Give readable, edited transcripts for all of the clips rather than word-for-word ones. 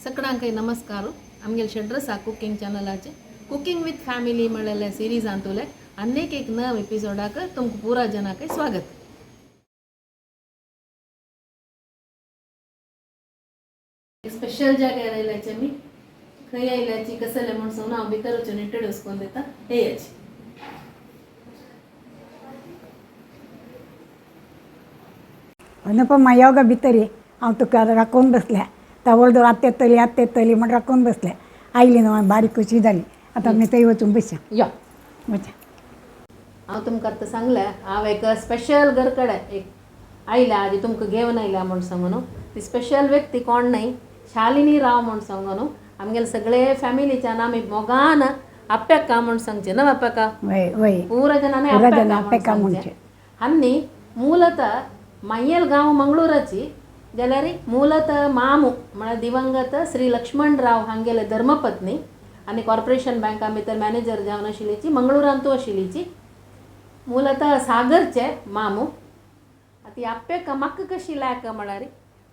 सगळ्यांकय नमस्कार. आमगेले षड्रसा cooking चॅनलाचे cooking with family म्हणलेले सिरीजांतुले अनेक एक नव एपिसोडाक तुमकां पुरा जनाकय स्वागत. स्पेशल जाग्यार आयल्याचे मी खंय आयल्याची कसले म्हण सांगून हांव भितर वचून इंट्रोड्यूस करून दिता. येयाची. अनुपमा योगा भितर हांव तुका राखून बसल्या. तवळ आत्ते येतली आत्ते येतली म्हण राखून बसल्या. आयली न्हू, बारीक खुशी जाली. आतां आमी थंय वचून बसया. यो. वचा. हांव तुमकां आतां सांगलें, हांव एक स्पेशल घर कडेन एक आयल्या, आजी तुमकां घेवन आयल्या म्हूण सांगून. ती स्पेशल व्यक्ती कोण न्हय, शालिनी राव म्हूण सांगून. आमगेले सगळे फॅमिलीच्यान आमी मोगान आप्याका म्हूण सांगचे ना आप्याका? वय वय. ಪೂರ ಜನನೇ ಪೂರ ಜನ ಅಪ್ಪೆಕ್ಕ ಅಪ್ಪೆಕ್ಕ म्हूण म्हणचे. सांगचे. आनी ಮೂಲತಃ ಮಯ್ಯಲ್ गांव मंगळूराची जाल्यार ಮೂಲತಃ मामू म्हळ्यार दिवंगत श्री लक्ष्मण राव हांगेले धर्मपत्नी आनी कॉर्पोरेशन बँका भितर मॅनेजर जावन आशिल्लीची, मंगळुरांतू आशिल्लीची. ಮೂಲತಃ सागरचे मामू. आतां ही आप्पेका म्हाका कशी लायक म्हळ्यार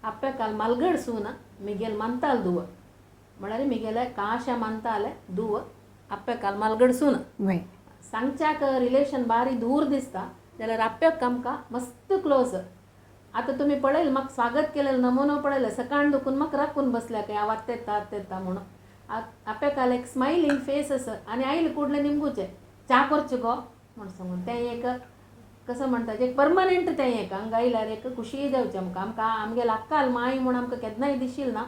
आप्पेकाल मलगड सून मिगेल मंताल दुव, म्हळ्यार मिगेले काशा मंताले दुव आप्पेकाल मलगड सून. वय. सांगच्याक रिलेशन बारी दूर दिसता जाल्यार आप्याक आमकां मस्त क्लोज. आतां तुमी पळयल, म्हाका स्वागत केलें नमुनो पळयलें, सकाळ दुखून म्हाका राखून बसल्या काय हांव आत्तेता येता आत्ते येता म्हणून. आप्याकाल एक स्मायलींग फेस आसा आनी आयले कुडले निमगुचे च्या करचें गो म्हूण सांगून. तें एक कसं म्हणटा, एक परमनंट तें एक हांगा आयल्यार एक खुशी जावचें आमकां. आमकां आमगेले अक्काल माय म्हूण आमकां केन्नाय दिशील ना.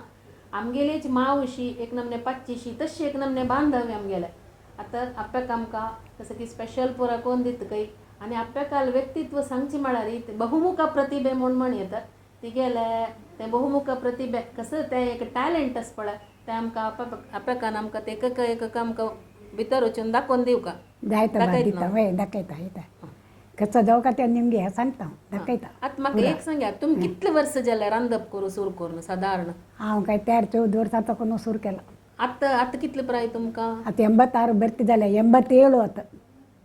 आमगेलीच मावशी एक नमने पाचशीं तशी एक नमने बांधव आमगेले. आतां आप्याक आमकां कसं की स्पेशल पुरा कोण दित काय. आनी आप्याकाल व्यक्तित्व सांगचें म्हळ्यार बहुमुख प्रतिभे म्हूण म्हण येता तिगेले तें बहुमुख प्रतिभे कसं तें एक टॅलंट आसा पळय, तें आमकां आप्याकान आमकां तें एक एक आमकां भितर वचून दाखोवन दिवका. जायता बा. दाखयत दिता. न्हू? वय, दाखयता येता. कसो जावं का तें निमगे हें सांगता हांव, दाखयता. आतां म्हाका एक सांगात, तुमी कितले वर्सां जाले रांदप करूं सुरू करून सादारण? हांव काय 13-14 वर्सां तकून सुरू केलां. आतां आतां कितले प्राय तुमकां? आतां 86 भरती जाल्या, 87 आतां.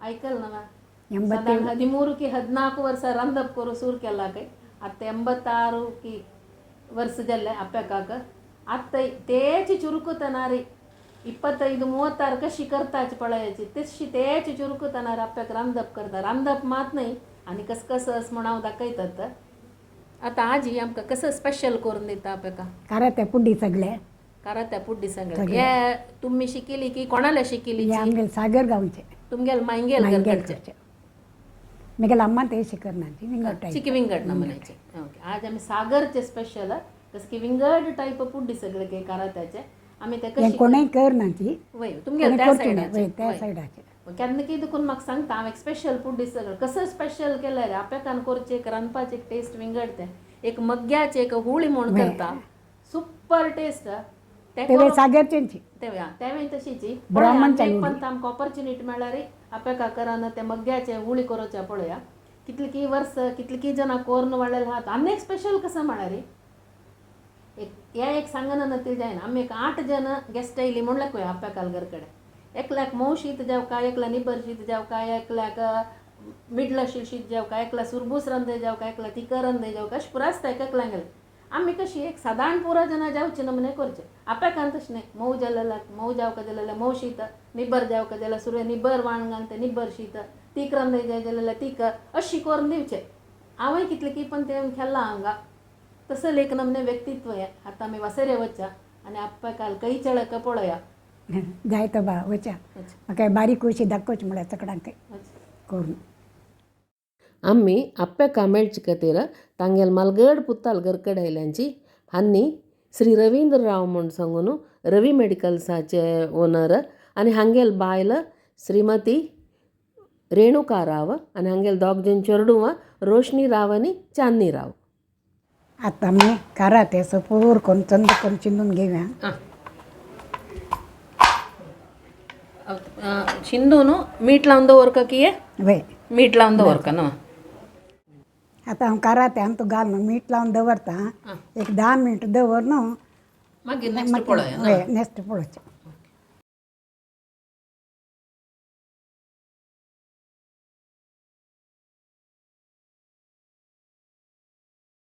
ऐकल ना? 87. सादारण 13 की 14 वर्सां रांदप करूं सुरू केला काय. आतां 86 की वर्स जाले आप्याकाक. आतां तेच चुरुकतनारी 25 36 कशी करताची पळयाची तशी तेच चुरुकतनार आप्याक रांदप करता. रांदप मात न्हय आनी कस कसं अस म्हूण हांव दाखयतात. आतां आजी आमकां कसं स्पेशल करून दिता आप्याका? कारात्या पुडी सगळे. कारात्या पुड्डी सगळे. सगळे. हे तुमी शिकिली की कोणाला शिकिली? हे आमगेले सागर गांवचे. तुमगेले मांयगेल मांयगेल घरकडचे. करचे. मिगेले अम्मा ते शिकरना विंगड टायप. चिकी विंगड नमुन्याचे. ओके, आज आमी सागरचे स्पेशल कसं की विंगड टायप पुड्डी सगळे काही कारात्याचे आमी ते हें कशी कोणूय करना ती. वय, तुमगेले कोणें त्या करचें न्हय. सायडाचे. वय, त्या वय. सायडाचे. केन्ना की देखून म्हाका सांगता, हांव एक स्पेशल पुड्डी सगळें कसं स्पेशल केल्यार आपेकान करचें एक रांदपाचें एक टेस्ट विंगड. तें एक मग्ग्याचें एक हुळी म्हूण वय. करता, सुपर टेस्ट तें. ते सागरचेंची. तेवें तशीची. ब्राह्मण चालू. पण आमकां ऑपॉर्च्युनिटी मेळ्ळ्यार आपेका करान ते मग्ग्याचे हुळी करोच्या पळया. कितली की वर्स कितली की जाणां कोर्न वाडलेले आहात. आनी एक स्पेशल कसं म्हळ्यार एक हे एक सांगना ते जायना. आमी एक 8 जण गेस्ट आयली म्हणल्यार पळय आप्याकाल घर कडेन एकल्याक मोव शीत जेवका, एकल्या निबर शीत जेवका, एकल्याक मिडला शीत जेवका, एकल्या सुरबूस रांदे जेवका, एकल्या तिखा रांदे जेवका, अशें पुरो आसता एक एकल्यांगेलें. आमी कशी एक सादारण पुरो जाणां जेवचे नमुने करचे. आप्याकान तशें न्हय. मोव जालेल्याक मोव जेवका जाल्यार मोव शीत, निबर जेवका जाल्यार सुरवे निबर वाण घालते निबर शीत, तीख रांदे जाय जाल्यार तीख, अशी करून दिवचे. हांवूय कितले की पण ते खेल्लां हांगा. तसं एक नमने व्यक्तित्व हे. आतां आमी वासरे वच्चा आनी आप्पाकाल कै चळक पळया. जायता बा, वचा. म्हाका बारीक खुशी दाखोवची म्हळ्यार सगळ्यांक करून. आमी आप्याका मेळचे खातीर तांगेल मालगड पुताल घरकडे आयल्यांची. आनी श्री रवींद्र राव म्हूण सांगून रवी मेडिकल्साचे ओनर आनी हांगेल बायल श्रीमती रेणुका राव आनी हांगेल दोग जण चेडूं रोशनी राव आनी चांदनी राव. आतां आमी कारातें सपूर करून चंद करून चिंदून घेवया. शिंदून मीठ लावन दवरका की हे? वय. मीठ लावन दवरका न्हू? आतां हांव कारातें आनी तूं घाल न्हू मीठ लावन दवरता. एक 10 मिनट दवर न्हू. मागीर नेक्स्ट पळोवया. वय, नेक्स्ट पळोवचें.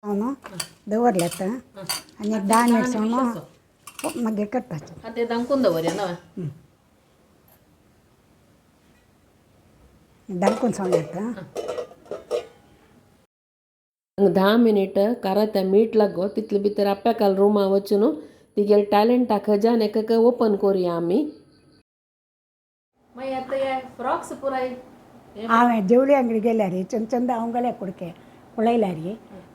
न्हू दवरलें आतां आनी एक 10 मिनट न्हू. मागीर करता. आतां तें धांकून दवरया न्हय. धांकून सोडलें. 10 मिनीट कारात्या मीठ लागो तितले भितर आप्याकाल रुमा वचून तिगेले टॅलंटा खजान एक ओपन करुया आमी. मागीर आतां हे फ्रॉक्स पुराय हांवें जेवली अंगडी गेल्यार चंद चंद हांव गेल्या कुडके पळयल्यार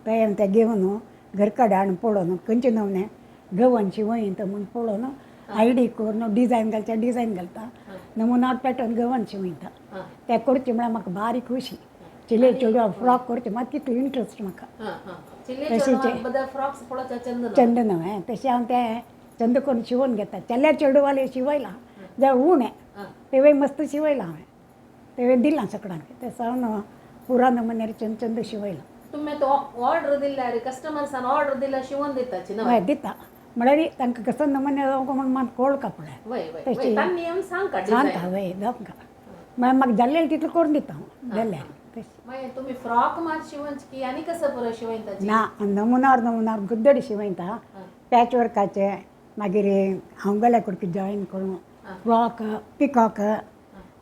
थंय हांवें तें घेवन घर कडेन हाडून पळोवन खंयचे नवने गवन शिंवयता म्हूण पळोवन आयडी करून डिजायन घालचे डिजायन घालता, नमुना पॅटर्न गवन शिंवयता. ते करचे म्हळ्यार म्हाका बारीक खुशी. चिले चेडवा फ्रॉक करचे म्हाका तितलो इंट्रस्ट म्हाका. चंद न्हय तशें हांव तें चंद करून शिंवोन घेता. चेल्या चेडवाले शिंवयलां जाल्यार उणें तेवय मस्त शिंवयलां हांवें, तेवें दिलां सगळ्यांक. ते सावन पुरा नमुन्यार चंद चंद शिंवयलां. तुमी तो ऑर्डर दिल्यार कस्टमर्सान ऑर्डर दिल्यार शिंवोन दिताची न्हय? हय दिता, म्हळ्यार तांकां कसो नमुने जावंक म्हूण मात कोळ कपडे सांगता. हय जावंक म्हळ्यार म्हाका जाल्लें तितलें करून दिता हांव जाल्यार. मागीर तुमी फ्रॉक मात शिंवची की आनी कसो पुरो शिंवयता? ना, नमुनार नमुनार गुद्दडी शिंवयता, पॅच वर्काचे, मागीर हांव गेल्या कुडकी जॉयन करून फ्रॉक, पिकॉक,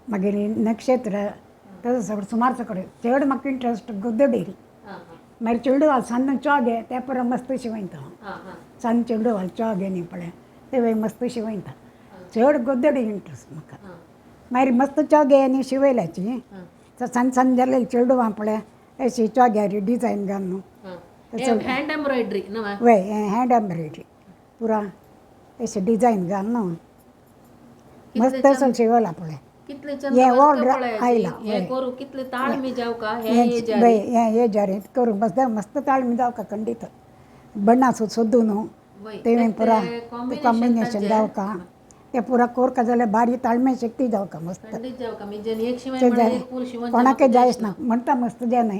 मागीर नक्षत्र, तसो सगळें सुमार सगळें. चड म्हाका इंट्रस्ट गुद्दडी. मागीर चेडू घाल सान्न चोगे ते पुरो मस्त शिंवयता हांव. सान्न चेडू घाल चोगे न्ही पळय ते मस्त शिंवयता. चड गोदडी इंट्रस्ट म्हाका. मागीर मस्त चोगे न्ही शिंवयल्याची सन्न सन्न जाल्ले चेडवां पळय अशी चोग्यार डिजायन घाल न्हू. हँड एम्ब्रॉयडरी न्हय? वय हँड एम्ब्रॉयडरी पुरा अशी डिजायन घाल न्हू मस्त असो शिंवला पळय. कितले चंद हें ऑर्डर आयला. हे करू कितले ताळमी जावका हे वय हें हे जारी करूं मस्त मस्त ताळमी जावका खंडीत बण्णा सोदू न्हू तें पुरा कॉम्बिनेशन जावका ते पुरा कोरका जाल्यार बारी ताळमे शक्ती जावका मस्त. कोणाकय जायच ना म्हणटा मस्त जाय न्हय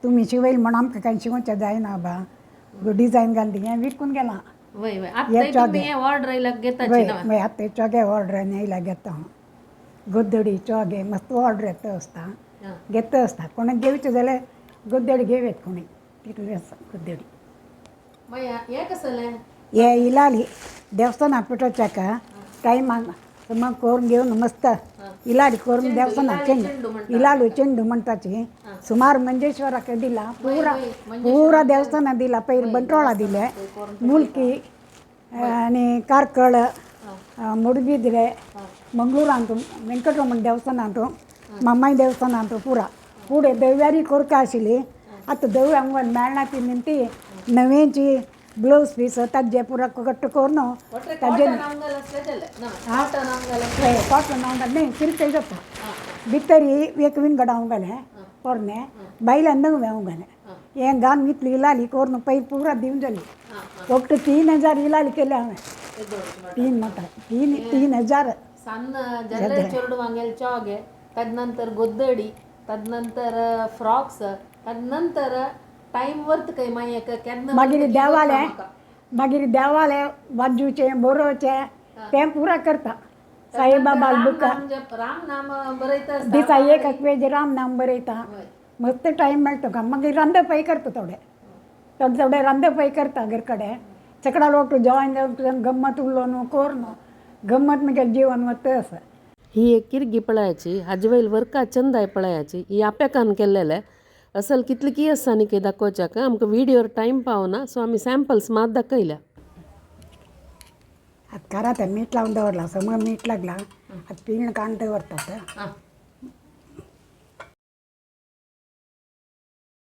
तुमी शिंवयल म्हण आमकां कांय शिंवचें जायना बा डिजायन घालून हें विकून गेलां. वय आतां चोगे ऑर्डर येयल्या घेता हांव. गोदडी चोगे मस्त ऑर्डर येता आसता घेता आसता. कोणाक घेवचें जाल्यार गोदडी घेवयेत कोणी तितलें आसा गोदडी. हे इलाली देवस्थाना पिठोच्याक टायमाक मग करून घेवन मस्त इलाली करून देवस्थाना चेंडू इलालू चेंडू म्हणटाची सुमार मंजेश्वराक दिला पुरा पुरा देवस्थाना दिला. पयर बंटवाळा दिले, मुल्की आनी कार्कळ, मुडबिद्रे, मंगळूरांतू वेंकटरमण देवस्थानांतू, मम्माई देवस्थानांतू पुरा फुडें दव्यारी कोरका आशिल्ली. आतां दव्य हांगा मेळना ती न्ही नवेची ब्लावज पीस ताजे पुरा कट्ट करून ताजे कॉटन हांव न्ही सिल्क जाता भितरी एक विंगड हांव घालें पोरणे बायल्यान नवें हांव घालें. हें घालून इतली इलाली करून पयर पुरा दिवन जाली. फक्त 3000 इलाली केले हांवें. तीन म्हणटा 3000. सन्न जल्ले चेडवांगेले चोगे, तदनंतर गोद्दडी, तदनंतर फ्रॉक्स, तदनंतर टायम वर्त काय मागीर केन्ना मागीर देवाले मागीर देवाले वाजूचें बरोवचें तें पुरा करता. साईबाबा बुका राम नाम बरयता दिसा एक पेज राम नाम बरयता. मस्त टायम मेळटा तुका. मागीर रांदपाय करता थोडे थोडे थोडे रांदपाय करता घर कडेन. सगळा लोक जॉयन जावन गम्मत उलोवन करून गम्मत मागीर जीवन वता आसा. ही एक किरगी पळयाची हाजे वयल वर्का चंदाय पळयाची ही आप्याकान केल्लेले असल कितली की आसा न्ही की दाखोवच्याक आमकां व्हिडियोर टायम पावना सो आमी सॅम्पल्स मात दाखयल्या. आतां करात मीठ लावन दवरलां, समज मीठ लागलां आतां पिण काडून दवरतात.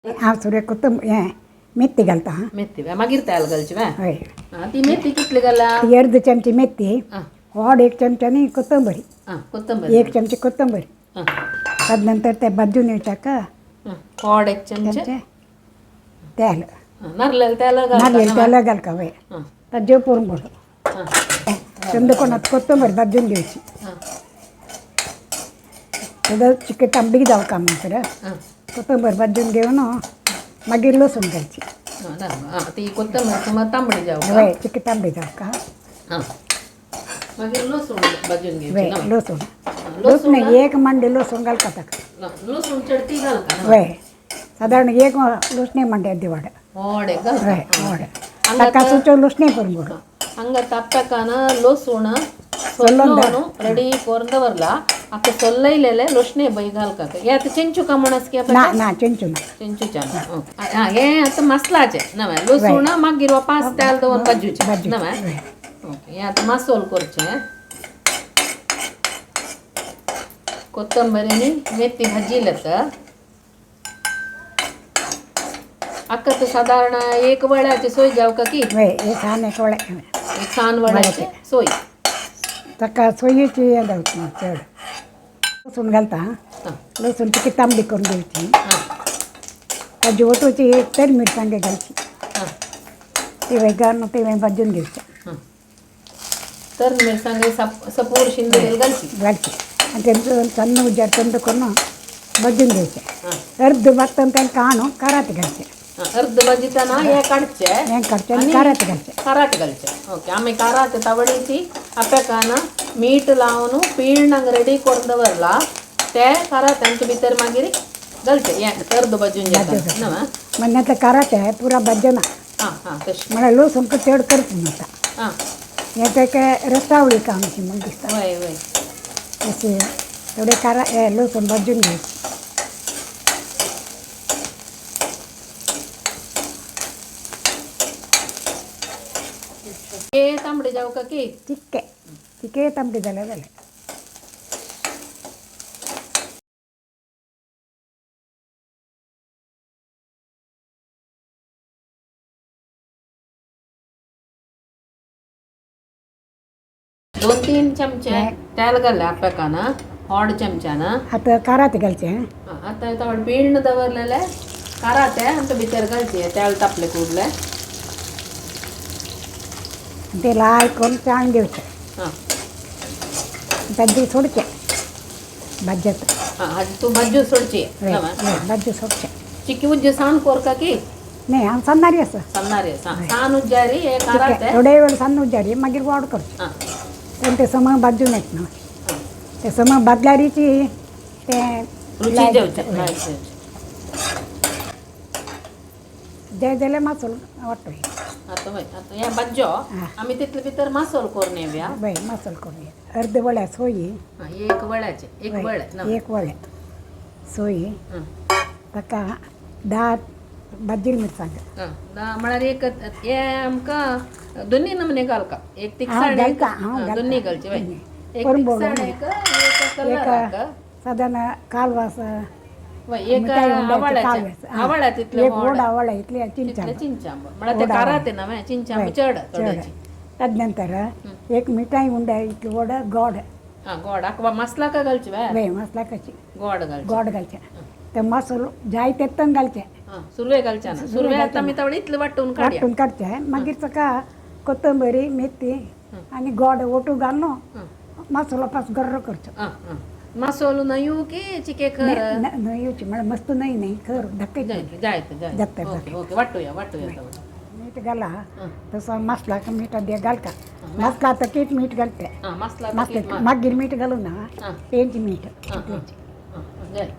हांव सुरे कोथंबीर हें मेथी घालता. मेथी मागीर तेल घालची. हय ती मेथी कितली घाला? अर्द चमची मेथी, होड 1 चमचा न्ही कोथंबीर, कोथंबीर 1 चमची कोथंबीर. तदनंतर ते भाजून येवच्याक होड 1 चमचे तेल, नारयल तेल नारयल तेल घालका. वय ताजेर पुरून पडो चंद कोणात कोथंबीर भाजून घेवची. तेजो चिकन तांबडी जावका म्हणसर कोथंबीर भाजून घेवन मागीर लसूण घालची. ती कोथंबीर तांबडी जावका. वय चिकन तांबडी जावका. मागीर लसूण भाजून घेवची. वय लसूण लसूण 1 मांडी लसूण घालता ताका. लसूण चडती घालता. वय सादारण 1 लुसणी मांडी दिवाड. होड वय होड ताका सुचो लुसणी करून पडो. ಹಂಗ ತಪ್ಪಕನ ಲೋಸುಣ ಸೊಲ್ಲೋನು ರೆಡಿ ಕೊರ್ದವರ್ಲ ಅಕ್ಕ ಸೊಲ್ಲೈಲೆಲೆ ಲೊಷ್ನೆ ಬೈಗಾಲ್ಕಾಕ ಯಾತ ಚೆಂಚು ಕಮಣಸ್ಕೆ ना ना चेंचू ना ಚೆಂಚು ಚಾನ ಏ ಅತ್ತ ಮಸ್ಲಾಚೆ ನವ ಲೋಸುಣ ಮಗ್ಗಿರುವ ಪಾಸ್ ತಾಲ್ದ ಒಂದು ಬಜ್ಜುಚೆ ನವ ಓಕೆ ಯಾತ ಮಸೋಲ್ ಕೊರ್ಚೆ ಕೊತ್ತಂಬರಿನಿ ಮೆತ್ತಿ ಭಜ್ಜಿಲತ್ತ ಅಕ್ಕತ್ತು ಸಾಧಾರಣ ಏಕ ವळ्याचे सोय जावका की वय हे छान एक वळे एक सान वळ्याचे सोय ताका सोयीची हे जावची चड लसूण घालता हां लसूण तिकी तांबडी करून घेवची हां ताजी ओटोची तर मिरसांगे घालची हां ती घालून ती भाजून घेवचे हां तर मिरसांगे सपूर शिंदे घालची घालची आणि त्यांचं सन्न उजार थंड करून भाजून घ्यायचे हां अर्ध भाजताना त्याला काणू करात घालचे अर्ध भाजीताना हे काढचे हें काडचें आनी करात घालचे कराट घालचे ओके आमी करात तवडीची अपेकान मीठ लावन पीळणांग रेडी करून दवरला ते करात आमचे भितर मागीर घालचे हे अर्ध भाजून घेता ना म्हणजे करात आहे पुरा भाजना हां हां तशी म्हळ्यार लसूण चड करच न्हय हां हें ते रस्तावळी काम अशी म्हूण दिसता वय वय अशें थोडे कारा हे लसूण भाजून घेवचे हे तांबडे जावं का की चिक्के चिके तांबडे जाल्यार जालें दोन तीन चमचे तेल घातले आपल्याकान होड चमच्यान आतां कारात घालचें आतां तावड पीळण दवरलेले करात आमच्या भितर घालचे तेल तापले कुडले ते लाल करून चाळून घेवचें हां ताजी सोडचें भाजयेत हां तूं भाजयो सोडची वय वय भाजयो सोडचें चिकी उज्जे सान कोरका की न्ही हांव सन्नारी आसा सन्नारी सान उज्जारी हे करात थोडे वेळ सन्न उज्जारी मागीर गोड करचें हां तें ते सम भाजून येत न्हू ते सम भाजल्यारीची ते रुची जेवचे लायक जेवचे जे जाल्यार मासोल वाटोय आतां वय आतां हे भाजयो आमी तितले भितर मासोल करून येवया वय मासोल करून येत अर्द वळ्या सोयी हां एक वळ्याचे एक वळे ना एक वळ्या सोयी हां ताका धा भाजील मिरसांग हां म्हळ्यार एक हे आमकां दोन्ही नमुने घालका एक तिखसाण घालता, हांव घालता. दोन्ही घालचे वय एक करून बोलू. तिखसाण एक एक कलराक साधारण कालवास वय एक मिठाई उंड्याचे आवाळ्याचे कालव्याचं, हां. आवाळ्या तितले एक गोड आवळा इतली चिंचांब तितले चिंचांब म्हळ्यार ते कारात ना मागीर चिंचांब चड थोड्याची तदनंतर एक मिठाई उंडा इतली गोड गोड हां गोड आकवा मसला का घालची वय वय मसला कशी गोड घालचे गोड घालचे ते मसालो जाय तेतन घालचे हां सुरवे घालच्या ना सुरवे आता मी तावडे इतले वाटून काढया वाटून काडचे मागीर ताका कोथंबरी मेथी आनी गोड ओटू घालून मसालो पास गर्र करचो हां हां मसोलो न्हय की चिके खर न्हय येवची म्हळ्यार मस्त न्हय न्हय खर धाकटे जायत जायत जायत जाता, ओके ओके वाटूया वाटूया तावडे मीठ घाला तसो मसला मीठ दे घालता मसला तकीत मीठ घालते हां मसला मस्त मागीर मीठ घालू ना हां. तेंच मीठ हां हां जाय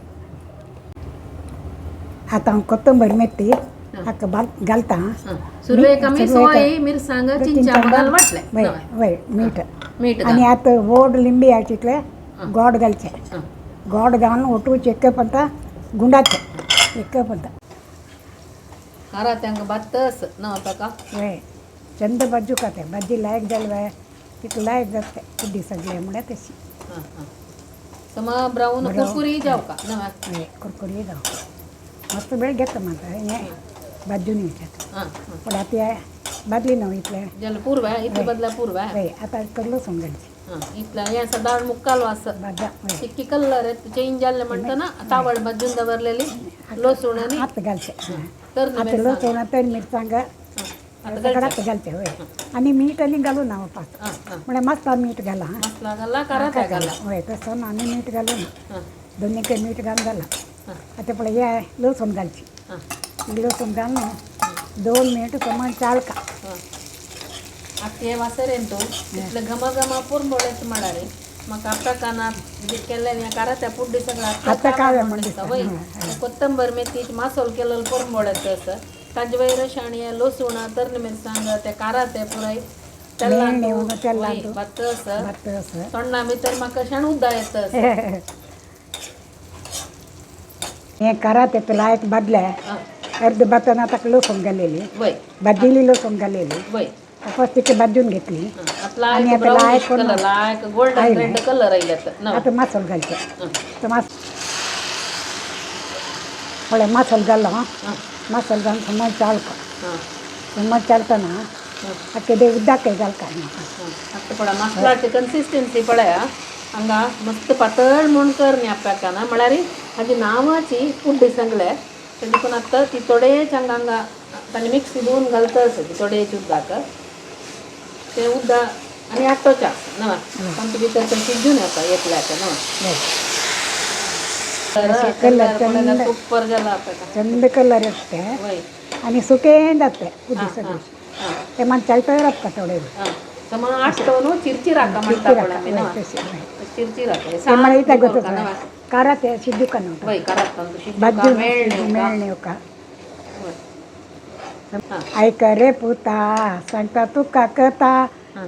आतां हांव कोथंबीर मेथी हाका घालता हां सुरवेक आमी सोय मिरसांग चिंचांब घाल वाटले वय वय मीठ मीठ आनी आतां गोड लिंबी हाची तितले गोड घालचे हां गोड घालून ओटू चेक पंता गुंडाचे एक पंता कारात्यांक भातस ना ताका वय चंद भाजू खाते भाजी लायक जाली वय तितू लायक जाता कुड्डी सगळे म्हळ्यार तशी हां हां समा ब्राऊन कुरकुरी जाव का ना वय कुरकुरी जावं मस्त वेळ घेता म्हाका हें भाजून येवचें हां हां पूण आतां भाजली न्हू इतलें जालें पूर्व इतले बदला पूर्व वय आतां लसूण घालची हां इतले हें सादारण मुक्काल वास भाजा वय चिक्की कलर चेंज जाल्ले म्हणटना तावड भाजून दवरलेली लसूण आनी आतां घालचें तर आतां लसूण तर मिरसांग आतां सगळ्यात घालचें वय आनी मीठ आनी घालूं ना पास हां हां म्हळ्यार मस्ता मीठ घाला मसला घाला कारात्या घाला वय तसं आनी मीठ घालून हां दोन्ही मीठ घालून घाला हां आतां पळय हे लसूण घालची हां लसूण घालून 2 मिनट प्रमाण चाळका हां आतां हे वासरेन तूं इतले घमा घमा पुरमोळेच म्हळ्यार म्हाका आपल्या कानात केल्ले कारात्या पुड्डी सगळं आतां काव्या म्हण दिसता दिसता. वय कोत्तंबर मेथीची मासोल केलेलो पुरमोळेच आसा ताजे वयर शाणी लसूण तरणे मिरसांग ते काराते पुराय मेळणे तेलांतू बत्तस बत्तस तोंडा भितर म्हाका शेण उद्दा येता. हे कराते लायक बदले अर्ध बटन आता लसूण घालेली, वय भाजलेली लसूण घालेली, वय फर्स्ट भाजून घेतली. आणि आता लायक कलर लायक गोल्डन रेड कलर आयले आता. आता मसालो घालतो. तर मस पळय मसालो घालो. मसालो घालून समज चालको, समज चालतना अख्खे उदक घालका. आता पळय मसाल्याची कन्सिस्टन्सी पळय हांगा मस्त पातळ म्हूण कर न्ही आप्याकाना, म्हळ्यार हाजी नांवाची पुड्डी सांगले तेजे देखून आतां ती थोडेच हांगा हांगा ताणें मिक्सी धुवन घालता आसा ती थोडेच उदक ते उदक आनी आटोचें आसा न्हय, तांचे भितर ते शिजून येता एकल्याक न्हय. कलर सुपर जाला आप्याका, चंद कलर येते वय आनी सुकें जाते उदी सगळी. ते मागीर चालता राबता थोडे वेळ. समज आटो न्हू चिरचिराका म्हणटा पळय आमी न्हय, चिरचिराका ते मागीर इता गोता काराते शिद्दुका न्हू वय करात भाजून मेळ्ळें मेळ्ळें. ऐक रे पुता सांगता तुका कथा,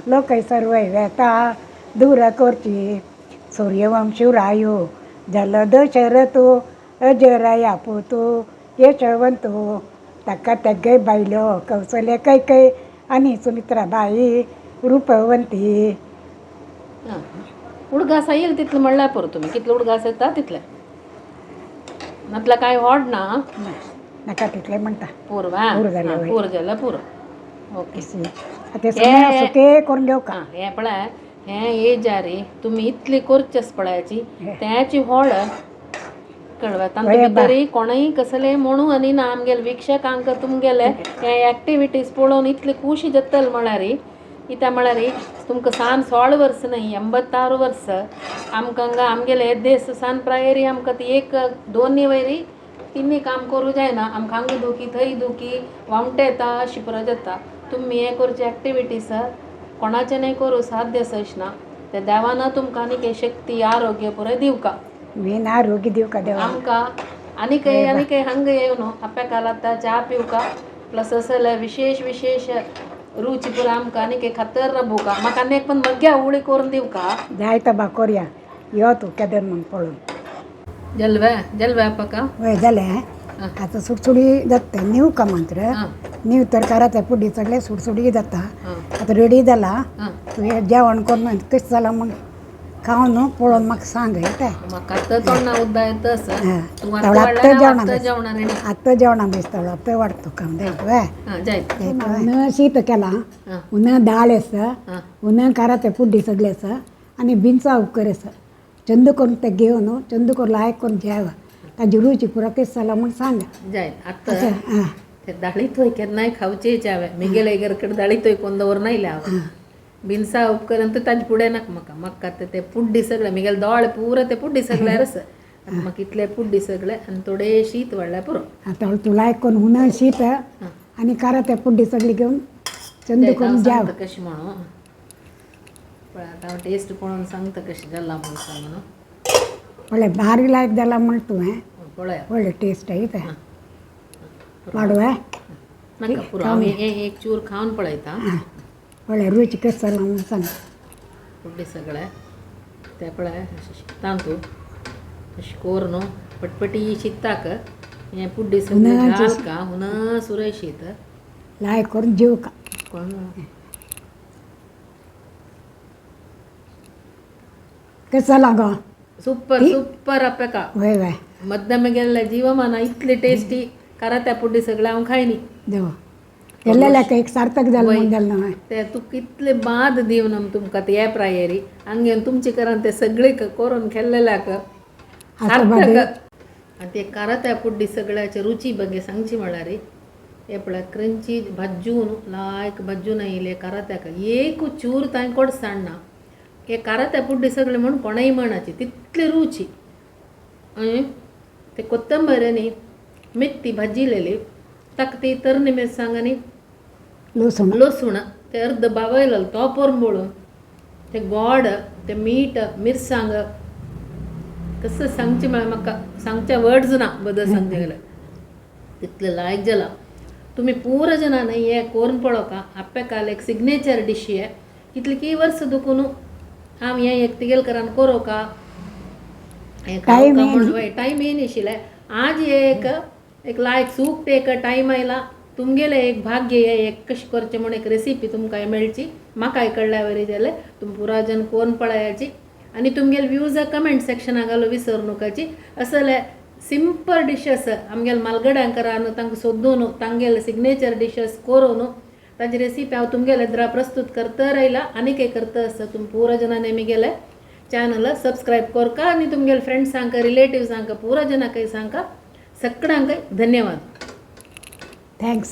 लोकय सर्व वेता दूर करची. सूर्यवंशुरायो जल दशरथो अजराया पुतो यशवंतो. ताका तेगे बायलो कौसल्या कैकय आनी सुमित्रा बाई रूपवंती. उडगास येईल तितलं म्हणल्यार पुरो, तुमी कितलो उडगास येता तितले, नातल्या कांय व्हड ना नाका तितले म्हणटा पूर पूर जालें, पूर जाल्यार पुरो. ओके ते सुके करून घेवका. हें पळय हें एजार तुमी इतली करचेच पळयाची त्याची व्हड कळवा तांचे भितरय कोणूय कसलें म्हणू आनी ना आमगेले वीक्षकांक तुमगेले हे एक्टिविटीज पळोवन इतली खुशी जातली म्हळ्यार इत्या म्हळ्यार तुमकां सान 16 वर्स न्हय 86 वर्स आमकां हांगा आमगेले देश सान प्रायरी आमकां ती एक दोनी वयरी तिन्ही काम करूं जायना, आमकां हांगा दुखी थंय दुखी वामटे येता अशी पुरो जाता. तुमी हें करचे एक्टिविटीज कोणाचें न्हय करूं साध्य अशें ना, ते देवान तुमकां आनीक शक्ती आरोग्य पुरो दिवका, मेन आरोग्य दिवका देवा आमकां आनीक आनीक हांगा येवन आप्याकाल आतां च्या पिवका प्लस असले विशेश विशेश रुची पुरो आमकां आनीक खातर राबोवका. म्हाका आनी एक पण मग्या उळी करून दिवका जायता बा कोरया यो तूं केदर म्हूण पळोवन. जलवे जलवे आपाका वय जालें आतां सुडसुडी जाता न्हीव का मात्र न्हीव तर करात पुडी सगळे सुडसुडी जाता. आतां रेडी जाला, तुवें जेवण करून कशें जालां म्हूण खावन न्हू पळोवन म्हाका सांग येता. म्हाका आतां तोंडा उद्दा येता आसा. आत्तां जेवणा आत्तां जेवणा बेसता, आत्तां वाडटा तुका जायत. शीत केलां, हुना दाळ आसा, हुना काराते पुड्डी सगळें आसा आनी बिनसां उपकर आसा. चंद करून ते घेवन न्हू चंद करून लायक करून जेव, ताजी रुची पुरो कशें जालां म्हूण सांग. जायत आतां ते दाळी थंय केन्नाय खावचेच हांवें मिगेले घरकडे दाळी थंय कोण दवरना येयल्या हांव बिनसा उपकरण तर ताजे फुडें नाका म्हाका, म्हाका ते पुड्डी सगळे मिगेले दोळे पुरो ते पुड्डी सगळ्यार आसा. आतां म्हाका इतले पुड्डी सगळे आनी थोडे शीत वाडल्यार पुरो. आतां तूं लायक करून हुना शीत आनी कारा ते पुड्डी सगळी घेवन चंद करून जेव. कशें म्हणून पळय आतां हांव टेस्ट पळोवन सांगता कशें जालां म्हूण सांग न्हू. पळय बारीक लायक जाला म्हण तुवें पळया व्हडलें टेस्ट येता वाडवे नाका पुरो. हांव एक चूर खावन पळयता. पळय रुची कशें जालां म्हूण सांग. पुड्डी सगळे ते पळय अशें शिकता तूं अशें कोर न्हू पटपटी शिकताक हें पुड्डी सगळें घालका हुना सुरय शीत लायक करून जेवका. कोण कशें जालां गो? सुपर सुपर आपेका वय वय मध्य गेल्ले जीवमान इतली टेस्टी कारात्या पुड्डी सगळें हांव खायनी देव केल्लेल्याक एक सार्थक जालें म्हूण जालें न्हय. ते तुका इतले बाद दिवन तुमकां ते हे प्रायरी हांगा येवन तुमचे करान ते सगळे करून खेल्लेल्याक सार्थक. आनी ते कारात्या पुड्डी सगळ्याचे रुची बगे सांगची म्हळ्यार हे पळय क्रंची भाजून लायक भाजून आयिल्ले कारात्याक एक चूर तांय कोडसाण ना. हे कारात्या पुड्डी सगळे म्हूण कोणूय म्हणाची तितली रुची. आनी ते कोत्तंबर न्ही मेथी भाजिलेली ताका ती तरणी मिरसांग आनी लसूण लसूण ते अर्द बावयलो तो पोरंबोळून ते गोड ते मीठ मिरसांग कसं सांगचें म्हळ्यार म्हाका सांगचे वर्ड्स ना बदल सांगचे गेल्यार तितलें लायक जालां. तुमी पुरो जाणां न्हय हें करून पळोवका. आप्याकाल एक सिग्नेचर डीश हे. कितली वर्स दुखून हांव हें एक तिगेल करान करो का Time येनी. टायम येयनाशिल्लें. आज एक एक लायक सूक एक टायम आयला, तुमगेलें एक भाग्य हें एक कशें करचें म्हूण एक रेसिपी तुमकां मेळची. म्हाकाय कळ्ळ्या वरी जालें. तुम पुरा जन कोन्न पळयाची आनी तुमगेले व्यूज कमेंट सेक्शना घालूं विसर नकाची. असले सिंपल डिशस आमगेले मालगड्यांकरान तांकां सोदून तांगेले सिग्नेचर डिशस करून ताजी रेसिपी हांव तुमगेले एदरा प्रस्तूत करता रायला. आनीक एक करता आसता. तुम पुरा जणांनी म्हगेलें चॅनल सबस्क्रायब करका आनी तुमगेले फ्रेंड्सांक, रिलेटिव्सांक, पुरा जणांकय सांगका. सगळ्यांकय धन्यवाद. Thanks.